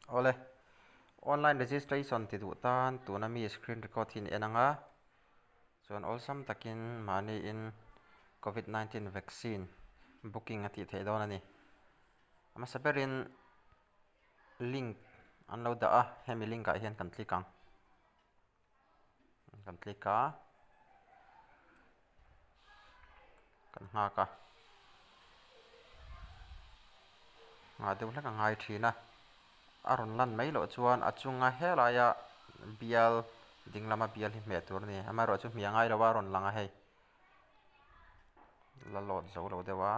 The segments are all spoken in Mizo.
Awle, online registration ti duh tan tuna mi screen record hi in en anga chuan awlsam takin mahniin covid 19 vaccine booking a tih theih dawn a ni. A hmasa berin link an lo dah a, hemi link ah hian kan click ang. Kan click a, kan nghak a, nghah deuh hlek a ngai thin a, a rawn lan mai loh chuan a chunga helaia bial ding lama bial hi hmeh tur a ni, amaherawhchu hmeh a ngai lo a rawn lang a hei, la load zo lo deuh a.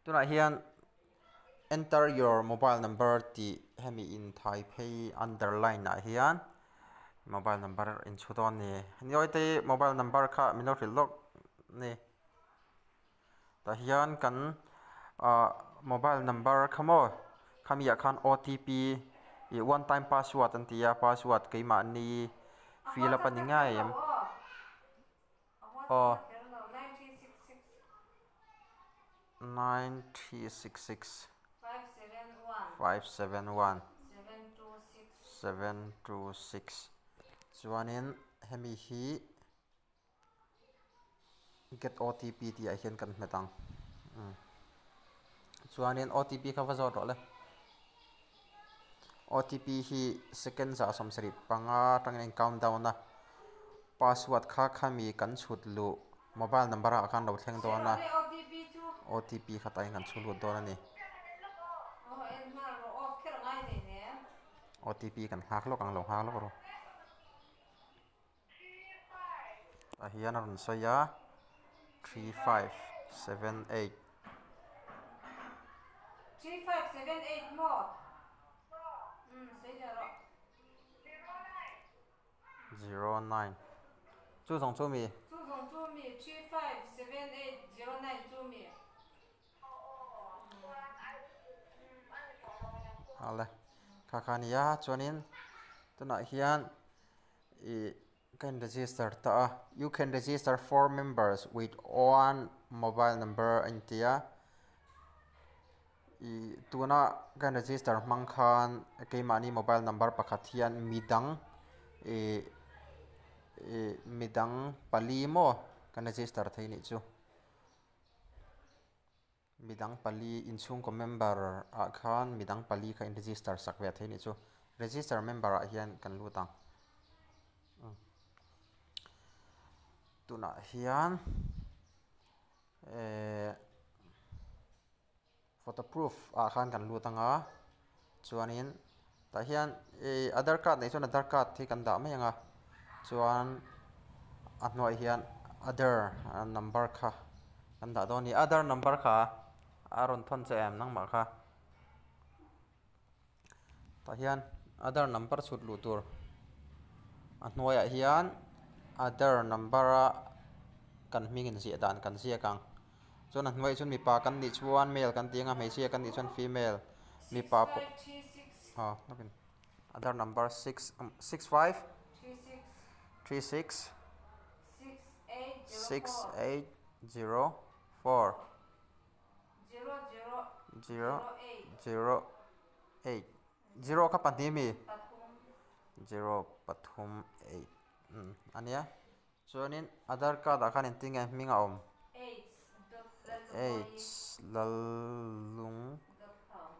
Tunah hian enter your mobile number tih hemi in thai phei underline ah hian mobile number in chhu dawn a ni. Niawite mobile number kha min lo hrilh lawk a ni. Tah hian kan ah mobile number kha maw khami ah khan otp ih one time password an ti a password keimahni fill up a ni ngei em. Aw nine three six six five seven one seven two six chuanin hemi hi get otp tih ah hian kan hmet ang chuanin otp kha va zawt rawh le otp hi second zah 75 atangin a in count down a. Password kha khami kan chhut luh mobile number ah khan lo thleng dawn a otp kha tah hian kan chhu lut dawn a ni otp kan nghak lawk ang lo nghak lawk rawh tah hian a rawn sawi a 3578. 09 Chu zawng chu mi? Chu zawng chu mi 357809 chu mi? Hale kha kha nia chuanin tunah hian ih ka in register ta a you can register four members with one mobile number a inti a. Ih tuna ka register hmang khan keimahni mobile number pakhat hian midang ih ih midang pali maw kan register thei nih chu midang pali inchhungkaw member ah khan midang pali kha in register sak ve thei nih chu register member ah hian kan lut ang tunah hian ehh. Photo proof ah khan kan lut anga chuanin tah hian ih aadhar card neih chuan aadhar card hi kan dah mai anga chuan a hnuaiah hian aadhar number kha kan dah dawn a ni aadhar number kha a rawn thawn che em nangmah kha tah hian aadhar number chhut luh tur a hnuaiah hian aadhar number a kan hming inziah dan kan ziak ang chuan a hnuaiah chuan mipa kan nih chuan male kan tih ang a hmeichhia kan nih chuan female mipa pawh aw aadhar number six six five three six six eight zero four. Zero zero eight zero kha pahnih mi zero pathum eight umm a nia chuanin aadhar card ah khan engtin nge hming a awm h lalung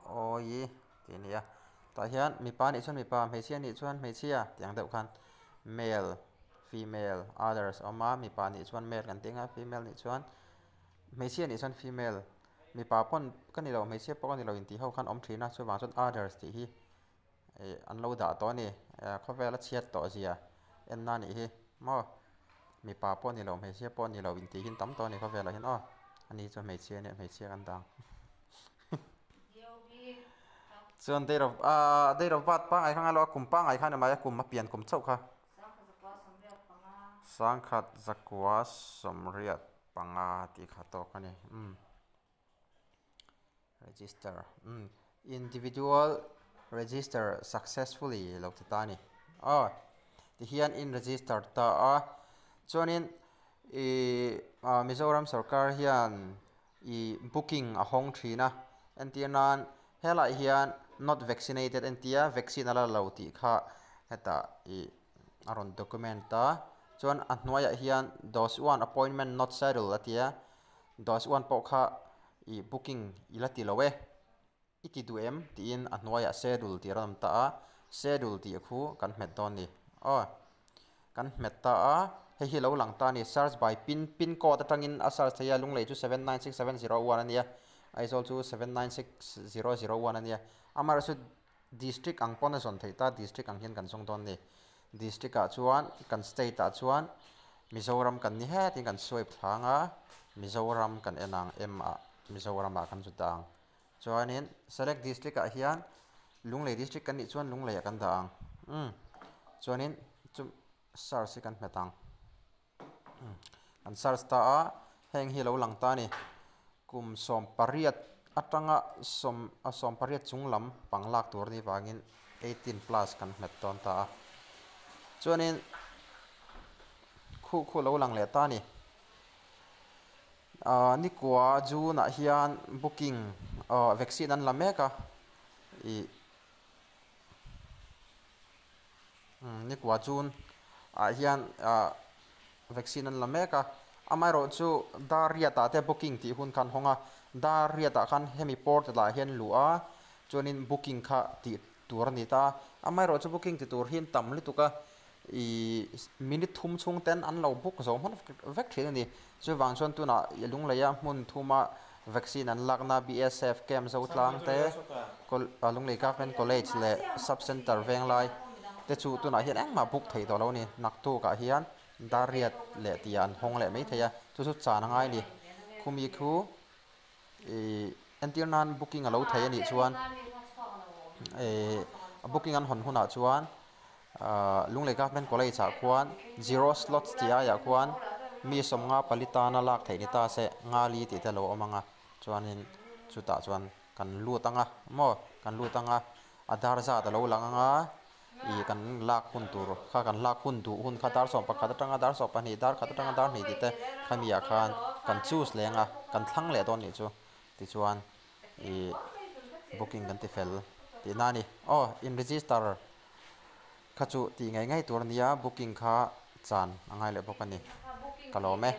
awi tih a ni a tah hian mipa nih chuan mipa hmeichhia nih chuan hmeichhia tih ang deuh khan male female others a awm a mipa nih chuan male kan tih ang a female nih chuan. Hmeichhia nih chuan female, mipa pawn ka ni lo, hmeichhia pawh ka ni lo intih ho khan awm thin a, chuvang chuan others tih hi ih an lo dah tawh a ni. Khawvel a chhiat tawh zia en na nih hi maw? Mipa pawh ni lo, hmeichhia pawh ni lo intih hi an tam tawh a ni khawvelah hian aw. Ani chu hmeichhia a nia, hmeichhia kan dang. Chuan date of ah date of birth pangngai kha ngailo a, kum pangngai kha a ni mai a, kum a pian kum chauh kha. Sangkhat zakua sawmriat panga tih kha tawk a ni umm register umm individual register successfully lo ti ta a ni aw tihian in register ta a chuanin ihh Mizoram sorkar hian ihh booking a hawng thin a entir nan Helaiah hian not vaccinated a intia vaccine a la lo tih kha hetah ih a rawn document a chuan a hnuaiah hian dose one appointment not schedule a ti a dose one pawh kha ih booking i la ti lo e i ti duh em tiin a hnuaiah schedule tih a rawn awm ta a schedule tih khu kan hmet dawn a ni aw kan hmet ta a hei hi lo lang ta a ni search by pin pin code atangin a search thei a lunglei chu 796701 a nia Aizawl chu 796001 a nia amaherawhchu district ang pawn a zawn theih ta district ang hian kan zawng dawn a ni district ah chuan kan state ah chuan Mizoram kan ni hetin kan swipe thlang a Mizoram kan en ang M ah Mizoram ah kan zut ang chuanin select district ah hian Lunglei district kan nih chuan Lunglei ah kan dah ang umm chuanin chu search hi kan hmet ang An search ta a, heng hi a lo lang ta a ni. Kum 18 atanga sawm a 18 chung lam pang lak tur a nih vangin 18 plus kan hmet dawn ta a. Chuanin khuh khuh a lo lang leh ta a ni. Ahh nikua June ah hian booking ahh vaccine an la mek a ih. Nikua June ah hian ah vaccine an la mek a, amaherawh chu dar riat ah te booking tih hun kha an hawng a, dar riat ah khan hemi portal ah hian luh a chuanin booking kha tih tur a ni ta a, amaherawh chu booking ti tur hi an tam lutuk a, ih minute thum chhung ten an lo book zo hman vek thin a ni, chuvang chuan tunah Lungleia hmun thuma vaccine an lakna BSF camp Zotlang te Lunglei Government College leh Sub Centre Venglai te chu tunah hian engmah book theih tawh lo a ni. Naktukah hian Dariat leh tih ah an hawng leh mai thei a, chu chu chan a ngai a ni. Khumi khu ih entir nan booking a lo thei a nih chuan ih booking an hawn hunah chuan ahh Lunglei Government College ah khuan zero slots tih aiah khuan mi 54 tana lak theih ni ta se ngali tih te a lo awm ang a chuanin chutah chuan kan lut ang a maw kan lut ang a a dar zat a lo lang ang a ih kan lak hun tur kha kan lak hun duh hun kha dar 11 atanga dar 12 dar khat atanga dar hnih tih te khami ah khan kan choose leng a kan thlang leh dawn nih chu tichuan ih booking kan ti fel tihna a ni aw in register kha chu tih ngei ngei tur a nia booking kha chan a ngai leh bawk a ni ka lawm e.